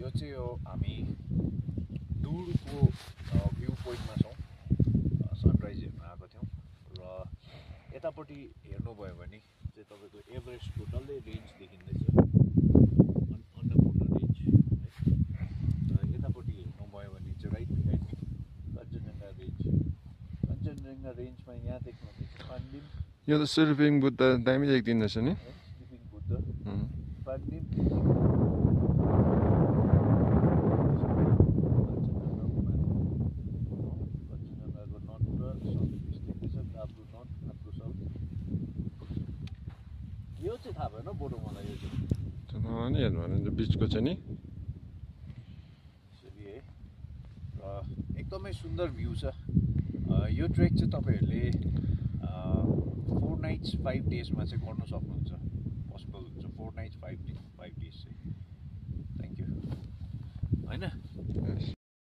यो चाहिँ हो हामी दूरको भ्यू पोइन्टमा छौँ सनराइज हेर्न आएको थियौँ र यतापट्टि हेर्नुभयो भने चाहिँ तपाईँको एभरेस्टको डल्लै रेन्ज देखिँदैछ अन्नपूर्ण रेन्ज है र यतापट्टि हेर्नुभयो भने चाहिँ राइट ह्यान्ड कञ्चनजङ्घा रेन्जमा यहाँ देख्नुहुँदैछ पाण्डिम यो त स्लिपिङ बुद्ध दामी देखिँदैछ नि स्लिपिङ बुद्ध पाण्डिम यो चाहिँ थाहा भएन बरु मलाई यो नि हेर्नु भने बिचको चाहिँ नि है र एकदमै सुन्दर भ्यू छ यो ट्रेक चाहिँ तपाईँहरूले 4 nights 5 days मा चाहिँ गर्न सक्नुहुन्छ पोसिबल हुन्छ 4 nights 5 days चाहिँ थ्याङ्क यू होइन